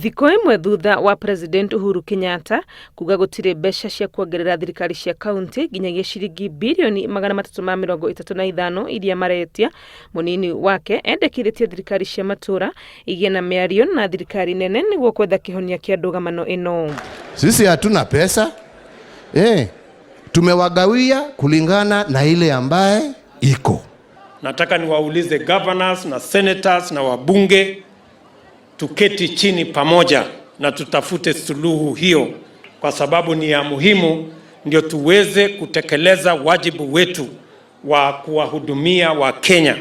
Thikũ ĩmwe thutha wa President Uhuru Kenyatta kuga gũtirĩ mbeca cia kuongerera thirikari cia kaunti nginyagia ciringi birioni 335 iria maretia, mũnini wake endekithĩtie thirikari cia matũra igĩe na mĩario na thirikari nene nĩguo kwetha kĩhonia kĩa ndũgamano ĩno. Sisi hatuna pesa tumewagawia kulingana na ile ambaye iko. Nataka niwaulize governors na senators na wabunge, tuketi chini pamoja na tutafute suluhu hiyo, kwa sababu ni ya muhimu, ndio tuweze kutekeleza wajibu wetu wa kuwahudumia Wakenya.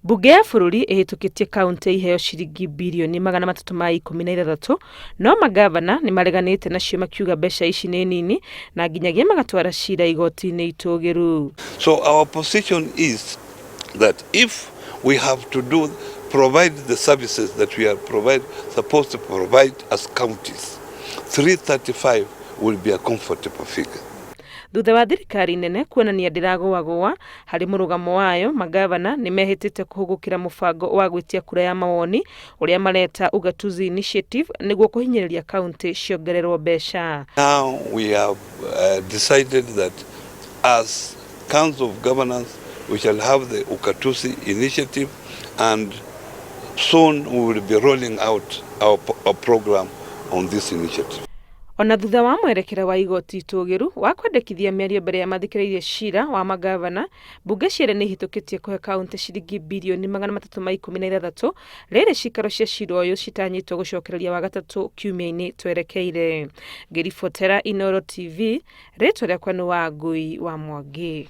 Mbunge ya bũrũri ĩhĩtũkĩtie kaunti iheo ciringi birioni 316, no magavana nĩ mareganĩte nacio makiuga mbeca ici nĩ nini na nginyagia magatwara cira igoti-inĩ itũgĩru. So our position is that if we have to do provide the services that we are supposed to provide as counties, 335 will be a comfortable figure. Thutha wa thirikari nene kuonania ndĩragũagũa harĩ mũrũgamo wayo, magavana nĩ mehĩtĩte kũhũgũkĩra mũbango wa gwĩtia kura ya mawoni ũrĩa mareta Ugatuzi Initiative nĩguo kũhinyĩrĩria kaunti ciongererwo mbeca. Now we have decided that as Council of Governors we shall have the Ugatuzi Initiative, and soon we will be rolling out our program on this initiative. Ona thutha wa mwerekera wa igoti itũgĩru wa kwendekithia mĩario mbere ya mathikĩrĩirie cira wa magavana, mbunge cierĩ nĩ ihĩtũkĩtie kũhe kaunti ciringi birioni 316, rĩrĩ cikaro cia cira ũyũ citanyĩtwo gũcokereria Wagatatũ kiumia-inĩ twerekeire. Ngĩribotera Inooro TV, rĩtwa rĩakwa nĩ Wangui wa Mwangi.